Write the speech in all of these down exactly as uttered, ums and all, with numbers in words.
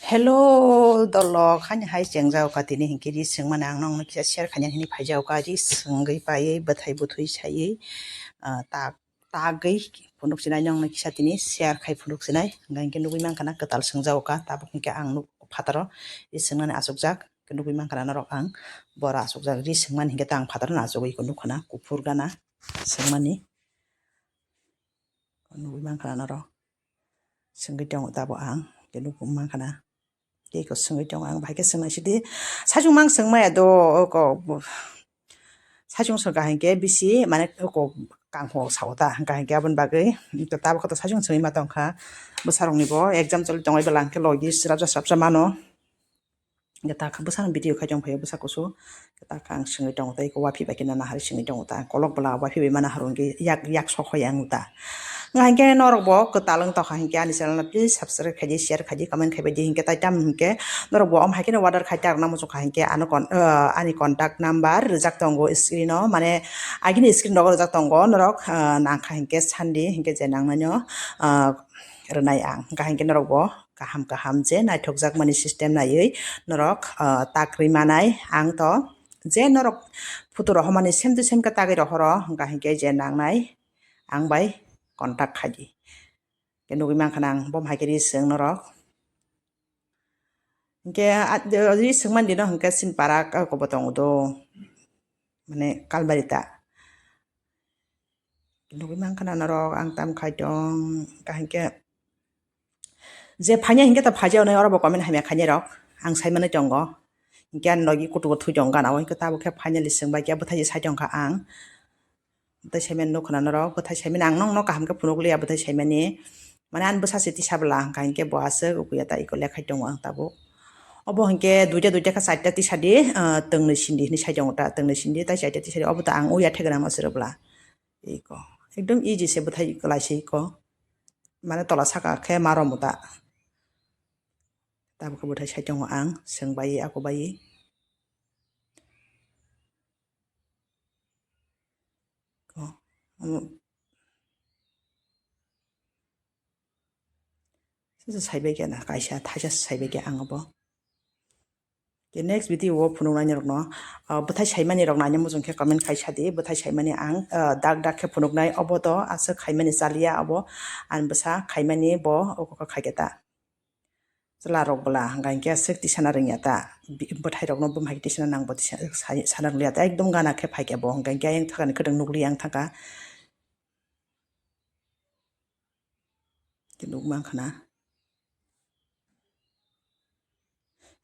Hello, dolok, hani hai chengjao ka tini hinkhe ri swngmani ang nokno kisa share khaina hini phaijao ka, ri swngwi paiwi bwthai bwthwi saiwi, ah, tak, tagwi phunuk sinai nokno kisa tini share khai phunuk sinai, hwnkha hinkhe nugwi mankha na kwtal swngjao ka, tabuk hinkhe ang nuk phataro ri swngmani achukjak, nugwi mankha na norok ang bora achukjak, ri swngmani hinkhe ta ang phataro no achugwi nukha na kuphur gana swngmani. Nugwi mankha na norok. Swngwi tongo tabo ang. Khe nugwi mankha na. Tei ko swngwi tongo ang. Bahai khe swngnaisidi. Saichung mang swngmaya do. Oko. Saichung swngkha hinkhe bisi mane oko kangho sao ta. Hwnkha hinkhe aboni bagwi. Tabo khe to saichung swngwi ma tongkha. Bwsarokni bo exam choli tongwi belai hwnkhe logi srapsa srapsa mano. Hwnkhe ta kha bwsano video khai tong phaio bwsa kusu. Hwnkhe ta kha ang swngwi tongo tei ko wapi bai khe nana hari swngwi tongo ta. Kolok bwla wapi bai mana harwng khe yak, yak sok hoi ang ta. Hwnkha hinkhe norok bo kwtal wng tokha hinkhe ani channel no please subscribe khaidi, share khaidi, comment khaibai di hinkhe tai tam hinkhe norok bo om hai kheno order khai ta rwna muchung kha hinkhe ano kon-, ah, ani contact number rijak tongo screen o, mane agini screen rogo rijak tongo norok, ah, nang kha hinkhe sandi hinkhe je nang nai no, ah, rwnai ang. Hwnkha hinkhe norok bo kaham kaham je naithokjakmani system naiwi norok, ah, tak rwi manai. Ang to je norok photo rohormani same to same khe tagwi rohoro, hwnkha hinkhe je nangnai ang bai contact khaidi. Khe nugwi mankha na ang bo hai khe ri swng norok. Hinkhe, ah, ri swngmani dino hinkhe Sinpara khe oko bo tongo do, mane Kalbarita. Nugwi mankha na norok ang tam khai tong, kaham khe je phainai hinkhe to phaijak nai, oro bo comment hamya khainai rok ang sai manwi tongo. Hinkhe ani logi kutugo thwi tongo gana o, hinkhe tabuk khe finally swngbai khe bwthai sai tongkha ang. Bwthai saimani nukha na norok, bwthai saimani ang nokno kaham khe phunuk liya bwthai saimani. Mane ani bwsa se tisa bwla hwnkha hinkhe bo aswk ukuya ta iko lekhai tongo ang tabuk. Obo hinkhe duita duita khe charta tisadi, ah, twngnwi sindi hinwi sai tongo ta, twngnwi sindi tai charta tisadi, obo to ang uya thegena no swrwk bwla. Iko ekdom easy se bwthai kwlai se iko. Mane tola saka khe ma romo ta. Tabuk khe bwthai sai tongo ang, swng bai, ako bai. Ko, um, sasa saibai khe na, kaisa thaisa saibai khe ang obo. Ke next video o phunuknai rokno, ah, bwthai saimani rok naina muchung khe comment khai sadi, bwthai saimani ang, ah, dak dak khe phunuknai, obo to aswk khaimani chaliya, obo ani bwsa khaimani bo oko kha khai khe ta. Chwla rok bwla hwnkha hinkhe aswk tisana rwngya ta, bi-, bwthai rokno bumhai tisana nang bo tisa-, sai-, sana rwngya ta, ekdom gana khe phai khe bo hwnkha hinkhe ayang thaka ni kwtwng nukli yang thaka. Nukmankha na.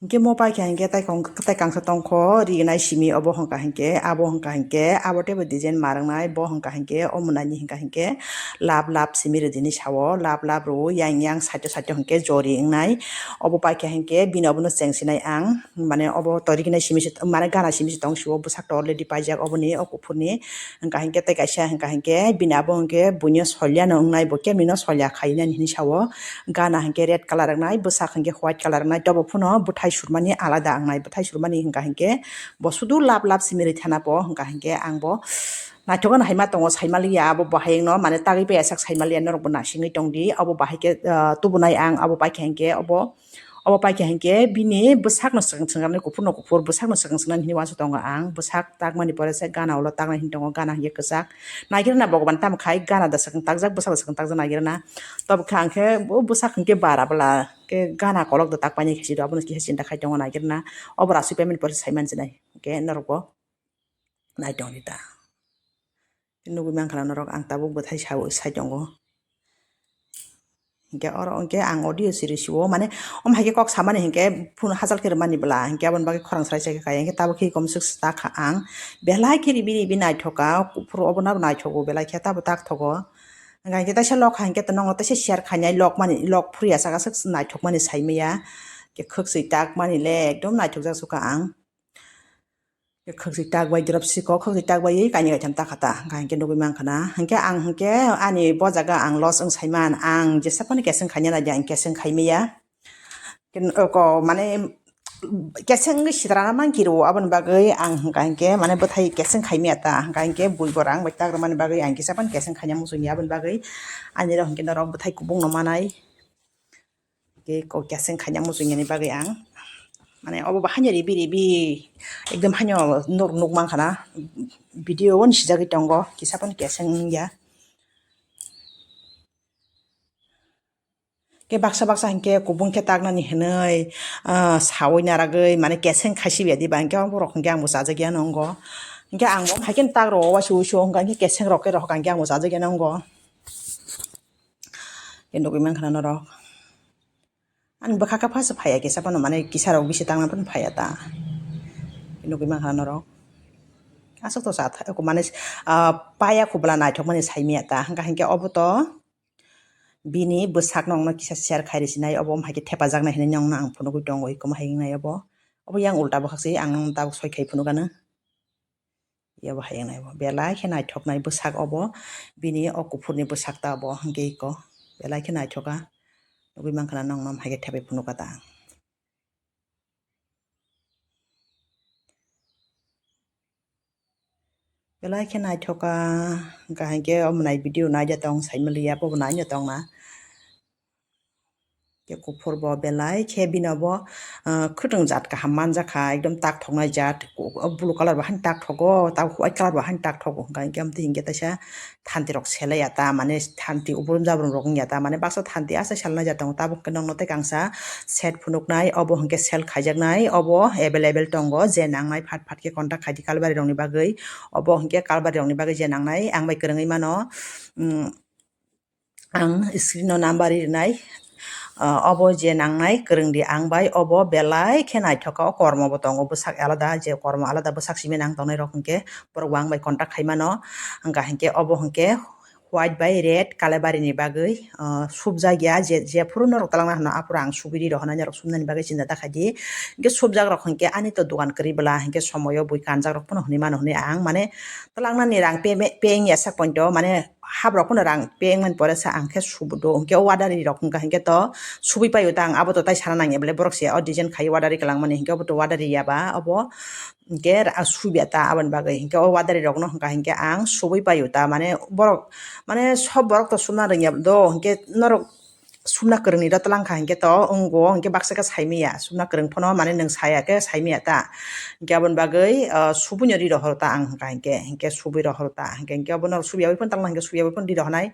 Hinkhe mo paikha hinkhe tai kong-, tai kangsa tongkho, rignai simi obo hwnkha hinkhe, abo hwnkha hinkhe, abo teibo design ma rwngnai, bo hwnkha hinkhe, omo naini hwnkha hinkhe, lap lap simi rwdini sao, lap lap rw, yang yang side o side o hinkhe jori wngnai, obo paikha hinkhe, bini obono chengsinai ang, mane obo to rignai simi se, mane gana simi se tong sio, bwsak to already paijak oboni, o kuphurni, hwnkha hinkhe tei kaisa hwnkha hinkhe bini abo hinkhe buino solyano wngnai, bo kemino solya khainani hinwi sao. Gana hinkhe red colour wngnai, bwsak hinkhe white colour wngnai, tobo phano bwthai surmani alada wngnai, bwthai surmani hwnkha hinkhe bo sudu lap lap simi rwi thana bo hwnkha hinkhe ang bo naithok gana hai ma tongo, saimaliya abo bo hayungno mane tagwi paiya sak saimaliya norokbo nasingwi tongdi, abo bahai khe, ah, tubunai ang abo paikha hinkhe obo. Obo paikha hinkhe bini bwsakno swkang swkang nai kuphurno kuphur, bwsakno swkang swkang nai hinwi uansuk tongo ang. Bwsak takmani pore se gana ulo taknai hinwi tongo, gana hinkhe kwchak. Naikhe rwna Bhogoban tamo khai gana da swkang takjak, bwsakno swkang takjak naikhe rwna. Tobokhe ang khe o bwsak hinkhe bara bwla khe gana kolok da takpaini khe sidi, abono kisa chinta khai tongo naikhe rwna. Obo rasui paimani pore se saiman sinai hinkhe norokbo nai tongdi ta. Nugwi mankha na norok ang tabuk bwthai sao-, sai tongo. Hinkhe oro hinkhe ang audio siri sio, mane, om hai khe kok samani hinkhe phone hachal khe rwmani bwla, hinkhe aboni bagwi khorang srai srai khe kaya, hinkhe tabuk khe komswk ta kha ang. Belai khe ribi ribi naithoka, kuphuru obono naithogo, belai khe tabuk tak thogo. Hinkhe taisa lok ha hinkhe to nokno taisa share khainai, lok mani, lok phuru ya saka swk naithokmani saimaya. Khe khwksui tak mani le ekdom naithokjak sukha ang. Khwksui tak bai drop siko, khwksui tak bai kainwi kaitham ta kha ta, hwnkha hinkhe nugwi mankha na. Hinkhe ang hinkhe ani bo jaga ang loss wng saiman, ang jesa phano keseng khaina naidi, ang keseng khaimaya. Ken-, oko, mane, keseng wngwi sitrana mankhe rwo, aboni bagwi ang hwnkha hinkhe, mane, bwthai keseng khaimaya ta, hwnkha hinkhe bui borang bai tak rwmani bagwi ang kisa phano keseng khaina muchungya, aboni bagwi ani rok hinkhe norok bwthai kubungno manai. Tei kok keseng khaina muchungya ni bagwi ang, mane, obo bo haino ribi ribi ekdom haino nuk, nuk mankha na, video o ni sijagwi tongo, kisa phano keseng wngya. Khe baksa baksa hinkhe kubun khe taknani hinwi, ah, sawi naragwi, mane, keseng khaisibya diba, hinkhe borok hinkhe angbo chajakya nongo. Hinkhe angbo haikhe tak rwo waisi wuisu wngkha, hinkhe keseng rok khe rohor kha, hinkhe angbo chajakya nongo. Khe nugwi mankha na norok. Ani bwkha khe phasa phaiya kisa phano, mane, kisa rok bisi tangna phano phaiya ta. Nugwi mankha norok. Aswk to sa tha-, mane, ah, paya kubla naithok mani saimaya ta. Hwnkha hinkhe obo to bini bwsakno wngno kisa share khai rwsinai, obo wng hai khe thepajaknai hinwi nokno ang phunugwi tongo, iko ma hai wngnai obo. Obo yang ulta bwkhak se ang nokno tabuk soi khai phunukgano. Yabo hai wngnai bo. Belai khe naithoknai bwsak obo. Bini o kuphurni bwsak ta obo. Hwnkhe iko belai khe naithoka. Nugwi mankha na nokno hai khe thepai phunukha ta ang. Belai khe naithoka. Hwnkha hinkhe omo nai video naida tong saimaliya, bobo naina tongna. Khe kuphur bo belai khe bino bo, ah, khwtwng jat kaham manjakha, ekdom tak thoknai jat, ku-, blue colour bo haino tak thogo, tabuk white colour bo haino tak thogo, hwnkha hinkhe amtwi hinkhe taisa thanti rok selaiya ta, mane thanti ubrum jabrum rok wngya ta, mane baksa thanti asai selnai jat tongo, tabuk khe nokno tei kangsa set phunuknai, obo hinkhe sel khaijaknai, obo available tongo, je nangnai phat phat khe contact khaidi Kalbari rokni bagwi, obo hinkhe Kalbari rokni bagwi je nangnai, ang bai kwrwngwi mano, mm, ang screen o number rinai, ah, obo je nangnai kwrwngdi ang bai, obo belai khe naithoka, o kormo bo tongo, bwsak alada, je kormo alada bwsak simi nang tongnai rok hinkhe borok bo ang bai contact khai mano, hwnkha hinkhe obo hinkhe white bai red Kalabari ni bagwi, ah, subjak ya, je, jephuru norok twlangna hwno aphuru ang subui ri rohornai, norok subnani bagwi chinta ta khaidi, hinkhe subjak rok hinkhe ani to dogan kwrwi bwla hinkhe somoyo bui kanjak rok phano hwnwi mano hwnwi ang mane twlangnani rang payment, paying ya sak point o mane, habrok phano rang payment pore sa ang khe subudo, hinkhe o order ri rok wngkha hinkhe to subui paio ta ang, abo to tai sana nangya bole borok se o design khai order ri kwlangmani, hinkhe obo to order ri ya ba obo hinkhe ra-, subya ta aboni bagwi, hinkhe o order ri rokno wngkha hinkhe ang subui paio ta, mane borok, mane sob borok to subna rwngya do, hinkhe norok subna kwrwngni ro twlang kha hinkhe to wngo, hinkhe baksa khe saimaya, subna kwrwng phano mane nwng saya khe saimaya ta, hinkhe aboni bagwi, ah, subuino ri rohor ta ang hwnkha hinkhe, hinkhe subui rohor ta, hinkhe, hinkhe abono suyawi phano twlang hinkhe suyawi phano ri rohornai.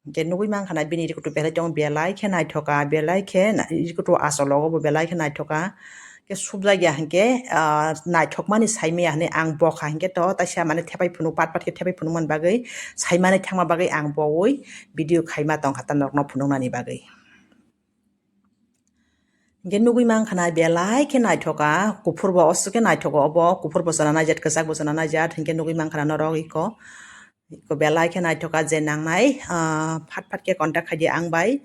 Hinkhe nugui mankha na bini rikutu belai tongo, belai khe naithoka, belai khe na-, rikutu asologo bo belai khe naithoka. Khe subjak ya hinkhe, ah, naithokmani saimaya hinwi ang bokha hinkhe to taisa mane thepai phunuk, pat pat khe thepai phunukmani bagwi, saimani thangma bagwi ang boui video khaima tongkha ta norokno phunuknani bagwi. Hinkhe nugui mankha na belai khe naithoka, kuphur bo aswk khe naithogo obo, kuphur bo chana naijat, kwchak bo chana naijat, hinkhe nugui mankha na norok iko. Iko belai khe naithoka je nangnai, ah, phat phat khe contact khaidi ang bai.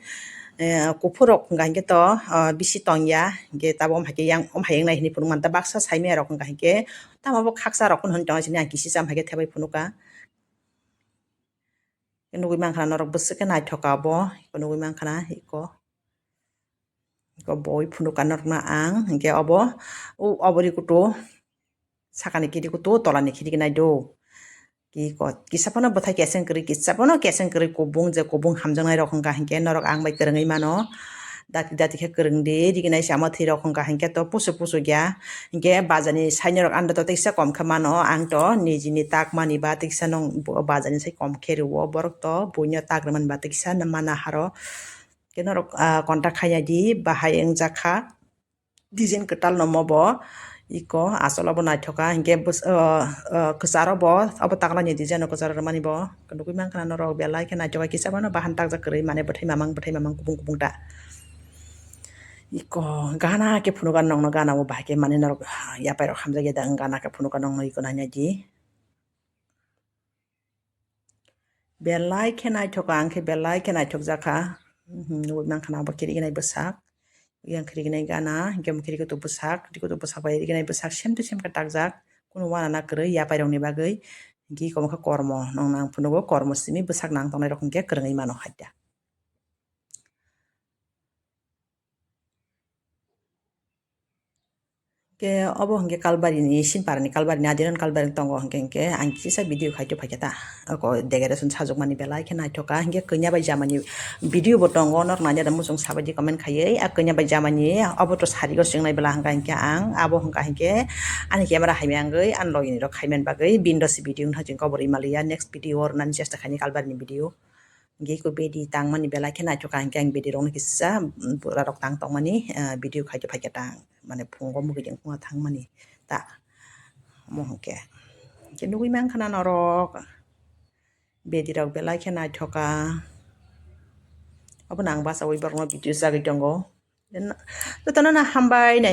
Eh, kuphur rok hwnkha hinkhe to, ah, bisi tongya, hinkhe tabuk wng hai khe yang, wng hai wngnai hinwi phunukmani ta baksa saimaya rok hwnkha hinkhe tamo bo khaksa rok phano hwn tongo sini ang kisi cham hai khe thebai phunuka. Nugui mankha na norok bwswk khe naithoka bo, iko nugui mankha na iko. Iko boi phunukha norokno ang, hinkhe obo, o, obo rikutu, sakani khe rikutu, tolani khe rignai do. Iko kisa phano bwthai keseng kwrwi, kisa phano keseng kwrwi kubung, je kubung hamjaknai rok wngkha hinkhe norok ang bai kwrwngwi mano. Dati dati khe kwrwngdi, rignai se ama thwi rok wngkha hinkhe to pusu pusu ya. Hinkhe bazani saini rok ando to teksa kom khe mano, ang to nijini tak mani ba teksa nung bazani sai kom khe rwo, borok to buino tak rwmani ba teksa mana haro. Khe norok, ah, contact khai nai di, bahai wngjakha. Design kwtal no mo bo. Iko asol obo naithoka, hinkhe bwsa-, ah, ah, kwcharo bo, obo taklani design o kwcharo rwmani bo. Nugui mankha na norok belai khe naithoka, kisa phano bahan takjak kwrwi, mane bwthai mamang, bwthai mamang kubung kubung ta. Iko gana khe phunugo nokno, gana o bahai khe mane norok yapai rok hamjakya da, gana khe phunugo nokno iko naina di. Belai khe naithoka, ang khe belai khe naithokjakha. Mhm, nugui mankha na obo khe rignai bwsak. Yang khe rignai gana, hinkhe omo khe rikutu bwsak, rikutu bwsak bai rignai bwsak same to same khe takjak. Kunu uanana kwrwi yapai rokni bagwi. Hinkhe iko omo khe kormo, nokno ang phunugo kormo simi bwsak nang tongnai rok hinkhe kwrwngwi mano hai da. Ke obo hwnkhe Kalbari ni, Sinpara ni Kalbari ni, Adiron Kalbari ni tongo hwnkhe, hwnkhe ang kisa video khaito phaikhe ta. Oko decoration sajwkmani belai khe naithoka, hwnkhe kanya bai jamani video bo tongo, norok naina da muchung sabaidi comment khaiwi. A kanya bai jamani obo to sari o swngnai bela hwnkha hwnkhe ang, abo hwnkha hwnkhe ani camera hamya wngwi ani logi ni rok khaiman bagwi bindo si video wngkha chwng kobor wi maliya, next video o rwnani chesta khaini Kalbari ni video. Hwnkhe iko bedi tangmani belai khe naithoka hwnkhe ang bedi rokno kisa, um, pura rok tang tongmani, ah, video khaito phaikhe tang. Mane phungo mugui jeng phungo thangmani ta. Omo hwnkhe. Hwnkhe nugui mankha na norok. Bedi rok belai khe naithoka. Obono ang bachaui borokno video chagui tongo. Jotono no hambai nai.